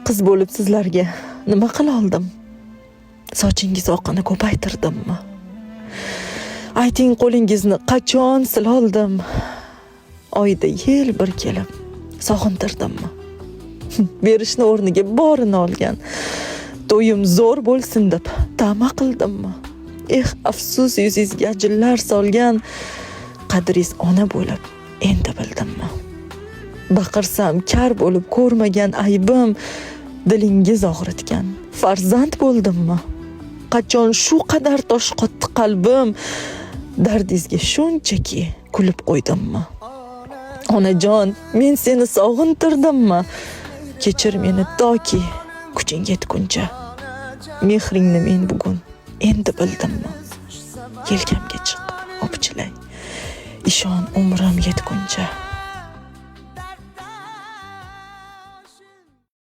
Qiz bo'lib sizlarga nima qila oldim? Sochingiz oqini ko'paytirdimmi? Ayting, qo'lingizni qachon siloldim? Oyda yil bir kelib sog'intirdimmi? Berishni o'rniga borini olgan to'yim zo'r bo'lsin deb tama qildimmi? Eh, afsus, yuzingizga ajinlar solgan qadringiz ona bo'lib endi bildimmi? Baqirsam kar bo'lib ko'rmagan aybim, dilingiz og'ritgan farzand bo'ldimmi? Qachon shu qadar tosh qotdi qalbim, dardingizga shunchaki kulib qo'ydimmi? Onajon, men seni sog'intirdimmi? Kechir meni toki kuching yetguncha. Mehringni men bugun endi bildimmi? Yelkamga chiq, opchilay, ishon, umrim yetguncha.